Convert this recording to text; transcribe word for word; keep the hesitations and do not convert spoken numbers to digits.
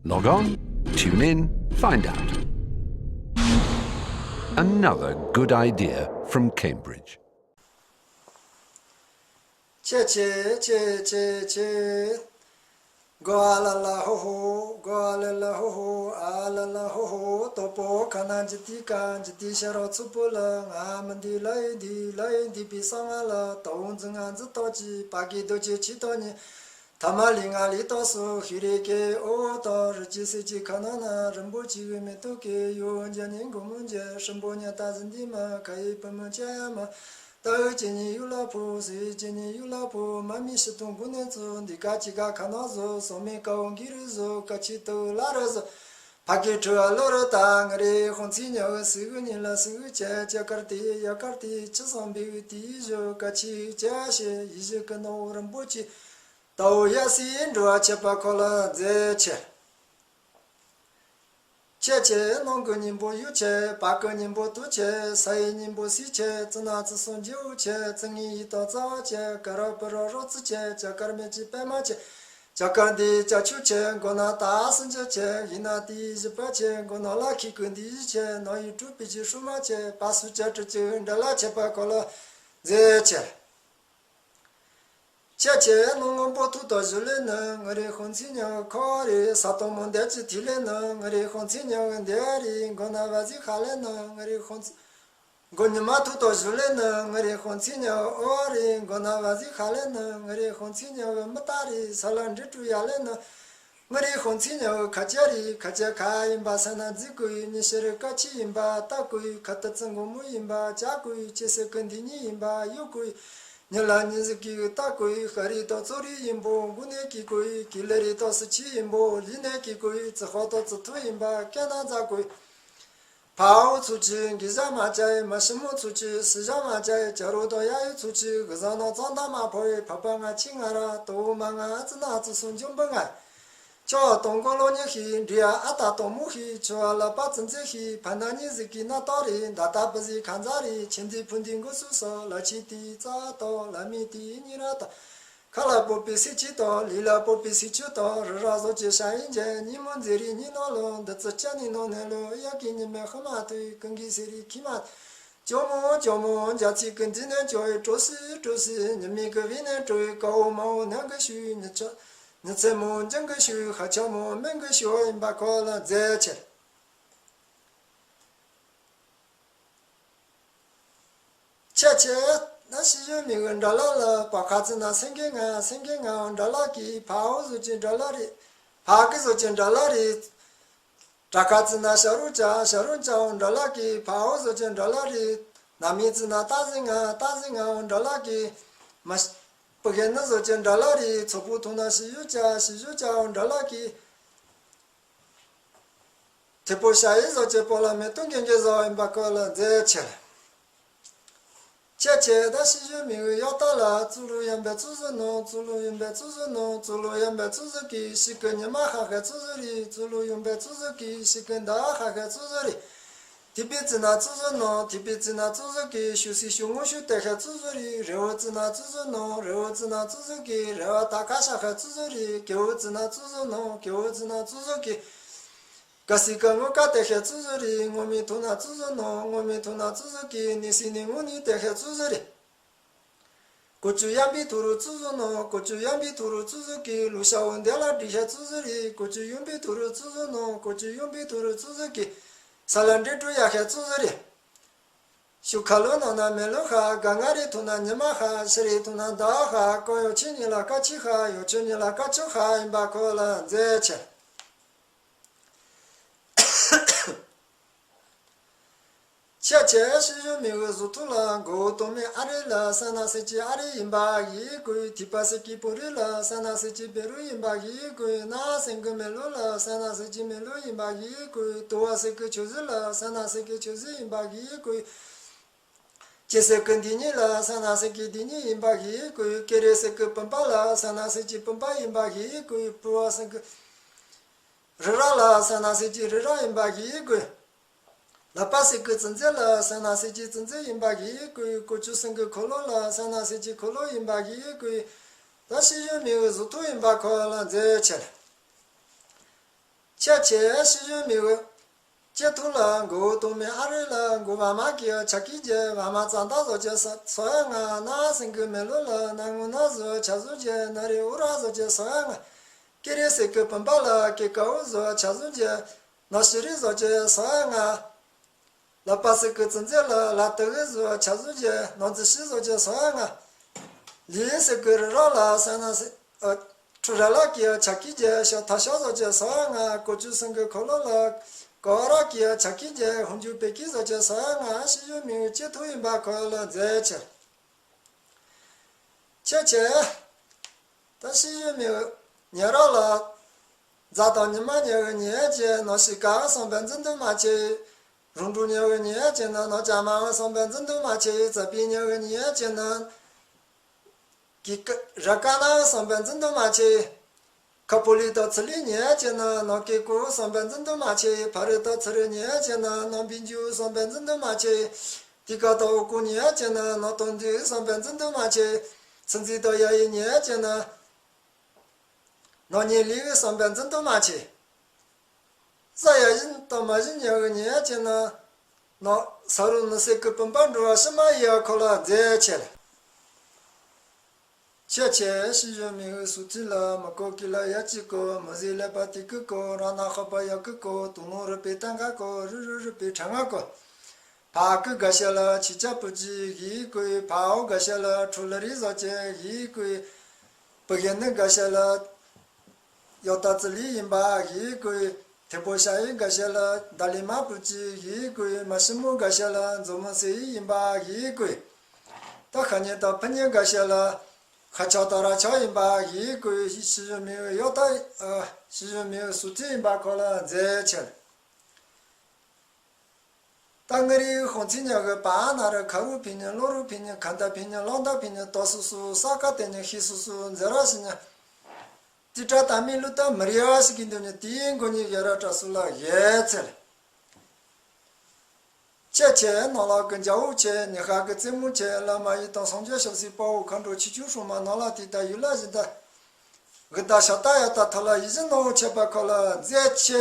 Log on, tune in, find out. Another good idea from Cambridge. ཆེ་ཆེ་ཆེ་ཆེ་ཆེ། གོ་ཨ་ལ་ལ་ཧོ་ཧོ། གོ་ཨ་ལ་ལ་ཧོ་ཧོ། ཨ་ལ་ལ་ཧོ་ཧོ། དོ་པོ་ཁ་ན་འཇི་ཏི་ཀ། འཇི་ཏི་ཤ་རོ་ཚུ་པོ་ལ། ང་མི་འདི་ལ་ཡི་འདི། ལ་ཡི་འདི་པི་ས་ང་ལ། དོ་འཛི་ང་འཛི་ཏོ་ཅི། པ་ཀི་དོ་ཅི་ཆི་ཏོ་ཉི། ཐ་མ་ལི་ང་ལི་ཏོ་སུ། ཧི་རེ་ཀེ་ཨོ་ཏོ། རི་ཅི་སི་ཅི་ཁ་ན་ན། རིན་པོ་ཆེ་གི་མེ་ཏོག་གི། ཡོ་འཇ་ནི་གོ་མོ་འཇ། སྲིན་པོ་ཉ་ཏ་ཟི་འདི་མ། ཁ་ཡི་པུ་མོ་ཅ་ཡ་མ། ཏ་ཨུ་ཅི་ཉི་ཡུ་ལ་ཕོ། སི་ཡི་ཅི་ཉི་ཡུ་ལ་ཕོ། མ་མི་ཤི་ཏུང་གུ་ནེ་ཙུ། འདི་ཀ་ཅི་ཀ་ཁ་ན་ཟོ། སོ་མེ་ཀ་འོ་གི་རུ་ཟོ། ཀ་ཆི་ཏུ་ལ་རུ་ཟོ། ཕ་ཀི་ཁྲུ་ཨ་ལོ་རུ་ཏ། ང་རེ་ཧོང་ཚི་ཉ་ཨུ། སི་ཨུ་ཉི་ལ་སི་ཨུ་ཅ། ཅ་ཀར་ཏི་ཡ་ཀར་ཏི། ཅི་སང་བི་ཨུ་ཏི་ཡི་ཞོ། ཀ་ཆི་ཅ་ཤེ། ཡི་ཞི་ཀི་ནོ་རིན་པོ་ཆེ། ཏའོ་ཡ་སི་འགྲོ་བ་ཁྱད་པར་འཁོར་ལོ་མཛད་ཆེ། ཆེ་ཆེ་ནང་གི་སྙིང་པོ་ཡུ་ཆེ། བར་གི་སྙིང་པོ་དུ་ཆེ། ས་ཡི་སྙིང་པོ་སི་ཆེ། ཙི་ན་ཙི་སུ་འཇིའུ་ཆེ། ཙི་ངི་ཡི་ཏོ་ཙ་བ་ཆེ། ཀ་ར་པུ་ར་རོ་ཙི་ཆེ། ཅ་ཀར་མེ་ཅི་པད་མ་ཆེ། ཅ་ཀར་འདི་ཅ་ཆུ་ཆེ། མགོ་ན་ཏ་སི་འཇི་ཆེ། ཡི་ན་ཏི་ཡི་བཞི་པ་ཆེ། མགོ་ན་ལ་ཁི་ཀུ་འདི་ཡི་ཆེ། ནོ་ཡི་ཀྲུ་པི་ཅི་ཧྲུ་མ་ཆེ། པ་སུ་ཅ་ཀྲི་ཅི་འདྲ་ལ་ཁྱད་པར་འཁོར་ལོ་མཛད་ཆེ། ཆེ་ཆེ་ནང་སྔོན་པོ་ཐུག་ཏོ་ཞུ་ལེ་ནི། ང་རེ་ཧོང་ཚི་ཉ་ཁོ་རེ། ས་སྟོང་མོ་འདེ་ཅི་ཐི་ལེ་ནི། ང་རེ་ཧོང་ཚི་ཉ་འདེ་རེ། མགོ་ན་བ་ཟི་ཁ་ལེ་ནི། ང་རེ་ཧོང་ཚི། མགོ་ཉི་མ་ཐུག་ཏོ་ཞུ་ལེ་ནི། ང་རེ་ཧོང་ཚི་ཉ་ཨོ་རེ། མགོ་ན་བ་ཟི་ཁ་ལེ་ནི། ང་རེ་ཧོང་ཚི་ཉ་མི་ཏ་རེ། ས་ལ་འདྲི་ཀྲུ་ཡ་ལེ་ནི། ང་རེ་ཧོང་ཚི་ཉ་ཁ་ཅ་རེ། ཁ་ཅ་ཁ་ཡིན་པ་ས་ན་ཛི་ཀུ་ཡི། ཉི་ཤེ་རེ་ཀ་ཆི་ཡིན་པ་ཏ་ཀུ་ཡི། ཁ་ཏ་ཙི་མགོ་མོ་ཡིན་པ་ཅ་ཀུ་ཡི། ཅེ་སེ་ཀུ་འདི་ཉི་ཡིན་པ་ཡུ་ཀུ་ཡི། ཉི་ལ་ཉི་ཟི་ཀི་ཡི་ཏ་ཀུ་ཡི། ཤ་རི་ཏོ་ཙོ་རི་ཡིན་པོ། གུ་ནེ་ཀི་ཀུ་ཡི། ཀི་ལེ་རི་ཏོ་སི་ཆི་ཡིན་པོ། ལི་ནེ་ཀི་ཀུ་ཡི། ཙི་ཧོ་ཏོ་ཙི་ཐུ་ཡིན་པ་ཀེ་ན་ཛ་ཀུ་ཡི། ཕ་འུ་ཚུ་ཅི་གི་ཟ་མ་ཅ་ཡི། མ་ཤི་མོ་ཚུ་ཅི་སི་ཟ་མ་ཅ་ཡི། ཅ་རུ་ཏོ་ཡ་ཡི་ཚུ་ཅི་གི་ཟ་ནོ་ཙང་ད་མ་ཕོ་ཡི། ཕ་པ་ང་ཆི་ང་ར་ཏོ་མ་ང་ཙི་ན་ཙི་སུ་འཇོམས་པ་ང་། ཆོ་དང་གོ་ལོ་ཉི་ཤི་འདྲི་ཡ་ཨ་ཏ་དང་མོ་ཤི། ཆོ་ཨ་ལ་པ་ཙི་ཛི་ཤི། ཕ་ན་ཉི་ཟི་ཀི་ན་ཏོ་རི། ད་ཏ་པི་ཟི་ཁ་ཛ་རི། ཆི་འཛི་ཕུ་འཛི་མགོ་སུ་སོ། ལ་ཆི་ཏི་ཙ་ཏོ། ལ་མི་ཏི་ཉི་ར་ཏོ། ཁ་ལ་པོ་པི་སི་ཆི་ཏོ། ལི་ལ་པོ་པི་སི་ཆུ་ཏོ། རི་ར་ཟོ་ཅི་ཤ་ཡིན་ཅན། ཉི་མོ་འཛི་རི་ཉི་ནོ་ལོ། འདི་ཙི་ཅ་ནི་ནོ་ནེ་ལོ། ཡ་ཀི་ཉི་མེ་ཧ་མ་ཏུ་ཀུན་གི་སི་རི་ཁི་མ། ཅོ་མོ་ཅོ་མོ་འཇའ་ཚིག་གི་འཛི་ནེ་ཅོ་ཡི། ཀྲོ་སི་ཀྲོ་སི་ཉི་མིག་གི་བི་ནེ་ཀྲོ་ཡི། ཀ་བོ་མ་བོ་ནང་གི་ཤུ་ཉི་ཆ། ཉི་ཚེ་མོ་འཇང་གི་ཤུ། ཧ་ཆ་མོ་སྨན་གི་ཤུ་ཡིན་པ་ཁོ་ལ་མཛད་ཆེ། ཆེ་ཆེ་ན་ཤི་ཡོད་མི་གི་འདྲ་ལ་ལ། པ་ཁ་ཙི་ན་སེང་གེ་ང་། སེང་གེ་ང་འདྲ་ལ་གི། ཕ་འོ་ཟོ་ཅི་འདྲ་ལ་རི། ཕ་གི་ཟོ་ཅི་འདྲ་ལ་རི། ཏྲ་ཁ་ཙི་ན་ཤ་རུ་ཅ། ཤ་རུ་ཅ་འོ་འདྲ་ལ་གི། ཕ་འོ་ཟོ་ཅི་འདྲ་ལ་རི། ན་མི་ཙི་ན་ཏ་ཟི་ང་། ཏ་ཟི་ང་འོ་འདྲ་ལ་གི། མ་ཤི་པུ་གེ་ནི་ཟོ་ཅི་འདྲ་ལ་རི། ཚོ་པུ་ཐུ་ན་ཤི་ཡོད་ཅ། ཤི་ཡོད་ཅ་འོ་འདྲ་ལ་གི། ཐེ་པོ་ཤ་ཡི་ཟོ་ཅེ་པོ་ལ་མེ་ཏོ་གན་གེ་ཟོ་ཡིན་པ་ཁོ་ལ་མཛད་ཆེ། ཆེ་ཆེ་ད་ཤི་ཡོད་མི་གི་ཡོ་ཏ་ལ། ཙུ་ལུ་ཡན་པའི་ཙུ་ཟུ་ནོ། ཙུ་ལུ་ཡན་པའི་ཙུ་ཟུ་ནོ། ཙུ་ལུ་ཡན་པའི་ཙུ་ཟུ་གི། ཤི་ཀི་ཉི་མ་ཧ་ཧེ་ཙུ་ཟུ་རི། ཙུ་ལུ་ཡན་པའི་ཙུ་ཟུ་གི། ཤི་ཀི་ད་ཧ་ཧེ་ཙུ་ཟུ་རི། ཐི་པི་ཙི་ན་ཙུ་ཟུ་ནོ། ཐི་པི་ཙི་ན་ཙུ་ཟུ་གི། ཤུ་སི་ཤུ་ངུ་ཤུ་ཏེ་ཧེ་ཙུ་ཟུ་རི། རེ་བོ་ཙི་ན་ཙུ་ཟུ་ནོ། རེ་བོ་ཙི་ན་ཙུ་ཟུ་གི། རེ་བ་ད་ཀ་ཤ་ཧེ་ཙུ་ཟུ་རི། ཀེ་བོ་ཙི་ན་ཙུ་ཟུ་ནོ། ཀེ་བོ་ཙི་ན་ཙུ་ཟུ་གི། ཀ་སི་ཀ་ངོ་ཀ་ཏེ་ཧེ་ཙུ་ཟུ་རི། ངོ་མི་ཐུ་ན་ཙུ་ཟུ་ནོ། ངོ་མི་ཐུ་ན་ཙུ་ཟུ་གི། ནི་སི་ནི་ངུ་ནི་ཏེ་ཧེ་ཙུ་ཟུ་རི། ཀོ་ཅུ་ཡན་པི་ཐུ་རུ་ཙུ་ཟུ་ནོ། ཀོ་ཅུ་ཡན་པི་ཐུ་རུ་ཙུ་ཟུ་གི། ལུ་ཤ་བོ་འདེ་ལ་འདྲི་ཧེ་ཙུ་ཟུ་རི། ཀོ་ཅུ་ཡུན་པི་ཐུ་རུ་ཙུ་ཟུ་ནོ། ཀོ་ཅུ་ཡུན་པི་ཐུ་རུ་ཙུ་ཟུ་གི། ས་ལ་འདྲེ་ཀྲུ་ཡ་ཧེ་ཙུ་ཟུ་རི། ཤུ་ཁ་ལོ་ནོ་ན་མེ་ལོ་ཧ། ག་ང་རི་ཐུ་ན་ཉི་མ་ཧ། ཤི་རི་ཐུ་ན་ཟླ་ཧ། ཀོ་ཡོ་ཆི་ཉི་ལ་ཀ་ཆི་ཧ། ཡོ་ཆུ་ཉི་ལ་ཀ་ཆུ་ཧ་ཡིན་པ་ཁོ་ལ་མཛད་ཆེ། ཆེ་ཆེ་ཤི་ཡོད་མི་གི་གཟུགས་ཐུག་ལ། མགོ་བོ་དོ་མི་ཨ་རི་ལ། ས་ན་སི་ཅི་ཨ་རི་ཡིན་པ་ཡི་གོ་ཡི། ཐི་པ་སི་ཀི་པུ་རི་ལ། ས་ན་སི་ཅི་བེ་རུ་ཡིན་པ་ཡི་གོ་ཡི། ན་སེང་གི་མེ་ལོ་ལ། ས་ན་སི་ཅི་མེ་ལོ་ཡིན་པ་ཡི་གོ་ཡི། དུ་བ་སི་ཀི་ཆུ་ཟི་ལ། ས་ན་སི་ཀི་ཆུ་ཟི་ཡིན་པ་ཡི་གོ་ཡི། ཅེ་སེ་ཀི་འདི་ཉིད་ལ། ས་ན་སེ་ཀི་འདི་ཉིད་ཡིན་པ་ཡི་གོ་ཡི། ཀེ་རེ་སེ་ཀི་པུམ་པ་ལ། ས་ན་སེ་ཀི་པུམ་པ་ཡིན་པ་ཡི་གོ་ཡི། པུ་བ་སེ་ཀི་རི་ར་ལ། ས་ན་སེ་ཀི་རི་ར་ཡིན་པ་ཡི་གོ་ཡི། ལ་པ་སེ་ཀི་ཙི་ཛེ་ལ། ས་ན་སེ་ཀི་ཙི་ཛེ་ཡིན་པ་ཡི་གོ་ཡི། ཀོ་ཅུ་སེ་ཀི་ཁོ་ལོ་ལ། ས་ན་སེ་ཀི་ཁོ་ལོ་ཡིན་པ་ཡི་གོ་ཡི། ད་ཤི་ཡོད་མི་གི་གཟུགས་ཐུག་ཡིན་པ་ཁོ་ལ་མཛད་ཆེ། ཁྱེད་ཆེ་ཤི་ཡོད་མི་འོས། ཅེ་ཐུ་ལ་མགོ་བོ་གཏོང་མེད་ཨ་རི་ལ་མགོ་བ་མ་གི་ཆ་ཀི་རྒྱལ་བ་མ་ཙང་ད་བཟོ་ཅེ་ས་སོ་ཡ་ང་ན་སེང་གི་མེ་ལོ་ལ་ན་ངུ་ན་བཟོ་ཆ་བཟོ་རྒྱལ་ན་རི་འུ་ར་བཟོ་ཅེ་སོ་ཡ་ང་། ཀེ་རེ་སེ་གི་བུམ་པ་ལ་ཀེ་ཀ་འུ་བཟོ་ཆ་བཟོ་རྒྱལ་ན་ཤི་རི་བཟོ་ཅེ་སོ་ཡ་ང་། ལ་པ་སི་ཀི་ཙི་ཛེ་ལ་ལ་ཏི་གི་ཟོ་ཆ་ཟོ་ཅེ་ནོ་ཙི་ཤི་ཟོ་ཅེ་སོ་ཡ་ང་། ལི་སི་ཀི་རི་ར་ལ་ས་ན་སི་ཨ་ཁྲུ་ར་ལ་ཀི་ཡ་ཆ་ཀི་ཅེ་ཤ་ཐ་ཤ་ཟོ་ཅེ་སོ་ཡ་ང་། ཀོ་ཅུ་སིང་གི་ཁོ་ལོ་ལ་ཀོ་ར་ཀི་ཡ་ཆ་ཀི་ཅེ་ཧུན་ཇུ་པེ་ཀི་ཟོ་ཅེ་སོ་ཡ་ང་། ཤི་ཡོད་མི་ཅེ་ཐུ་ཡིན་པ་ཁོ་ལ་མཛད་ཆེ། ཁྱེད་ཆེ། ད་ཤི་ཡོད་མི་ཉེ་ར་ལ། རྫ་དང་ཉི་མ་ཉེ་བའི་ཉེ་ཅེ་ནོ་ཤི་ཀ་སོང་པའི་འཛིན་དུ་མ་ཆེ། རུང་དྲུག་ཉེ་བའི་ཉེ་ཅེ་ན་ནོ་ཅ་མ་སོང་པའི་འཛིན་དུ་མ་ཆེ། རྩ་པའི་ཉེ་བའི་ཉེ་ཅེ་ན། ཀི་ཀ་ར་ཀ་ན་སོང་པའི་འཛིན་དུ་མ་ཆེ། ཁ་པོ་ལི་དང་ཚི་ལི་ཉེ་ཅེ་ན་ནོ་ཀེ་ཀུ་སོང་པའི་འཛིན་དུ་མ་ཆེ། ཕ་རི་དང་ཚི་རི་ཉེ་ཅེ་ན་ནོ་བིན་ཇུ་སོང་པའི་འཛིན་དུ་མ་ཆེ། ཏི་ཀ་དང་འུ་ཀུ་ཉེ་ཅེ་ན་ནོ་ཏོང་དུ་སོང་པའི་འཛིན་དུ་མ་ཆེ། ཚི་འཛི་དང་ཡ་ཡི་ཉེ་ཅེ་ན། ནོ་ཉེ་ལི་གི་སོང་པའི་འཛིན་དུ་མ་ཆེ། ས་ཡ་བཞིན་དང་མ་བཞིན་ཉེ་གི་ཉེ་ཅེ་ན། ནོ་ས་རུ་ནི་སེ་ཀི་བུམ་པ་འགྲོ་བ་ཕྱི་མ་ཡི་ཡ་ཁོ་ལ་མཛད་ཆེ་ལ། ཁྱེད་ཆེ་ཤི་ཡོད་མི་འོས་སུ་ཚིག་ལ་མི་གོ་ཀི་ལ་ཡ་ཅི་གོ་མི་ཟི་ལེ་པ་ཏི་ཀི་གོ་ར་ན་ཁ་པ་ཡ་ཀི་གོ་དུ་ནོ་རི་པི་ཏན་ག་གོ་རི་རི་རི་པི་ཁྲ་ང་གོ། ཕ་ཀི་ག་ཤ་ལ་ཆི་ཅ་པུ་ཅི་ཡི་གོ་ཕ་འོ་ག་ཤ་ལ་ཁྲུ་ལ་རི་ཟོ་ཅེ་ཡི་གོ། པུ་གེ་ནི་ག་ཤ་ལ་ཡོ་ཏ་ཙི་ལི་ཡིན་པ་ཡི་གོ། ཐེ་པོ་ཤ་ཡི་ག་ཤ་ལ་ད་ལི་མ་པུ་ཅི་ཡི་གོ། མ་ཤི་མོ་ག་ཤ་ལ་མཛོ་མོ་སི་ཡི་ཡིན་པ་ཡི་གོ། ད་ཁ་ཉེ་ད་ཕུ་ཉེ་ག་ཤ་ལ་ཁ་ཆ་ད་ར་ཆ་ཡིན་པ་ཡི་གོ། ཤི་ཡོད་མི་འོས་ཡོ་ཏ་ཨ་ཤི་ཡོད་མི་འོས་སུ་ཚིག་ཡིན་པ་ཁོ་ལ་མཛད་ཆེ་ལ། ད་ང་རིའི་ཧོང་ཚིག་ཉག་གི་པ་ན་ར་ཁ་རུ་ཕི་ཉིན་ལོ་རུ་ཕི་ཉིན་ཁ་མདའ་ཕི་ཉིན་ལོ་མདའ་ཕི་ཉིན་ཏོ་སུ་སུ་ས་ཀ་དེ་ཉིན་ཤི་སུ་སུ་མཛེ་ར་ཤི་ཉ། ཏི་ཏྲ་ད་མི་ལུ་ད་མི་རི་ཡ་ཤི་གི་འདུག་ཉི་དེའི་མགོ་ཉི་ཡ་ར་ཏྲ་སུ་ལ་ཡེ་ཚེ་ལ། ཁྱེད་ཆེ་ནོ་ལ་གི་འཇའ་འོད་ཆེ་ཉི་ཤར་གི་རྩེ་མོ་ཆེ་བླ་མ་ཡི་དམ་སངས་རྒྱས་ཞབས་སྲིད་དཔའ་བོ་མཁའ་འགྲོ་ཆོས་སྐྱོང་སྲུང་མ་ནོ་ལ་དེ་ད་ཡུལ་ལ་བཞིན་ད། གི་ད་ཤ་ཏ་ཡ་ད་ཐ་ལ་ཡི་བཞིན་ནོ་ཆེ་པ་ཁོ་ལ་མཛད་ཆེ།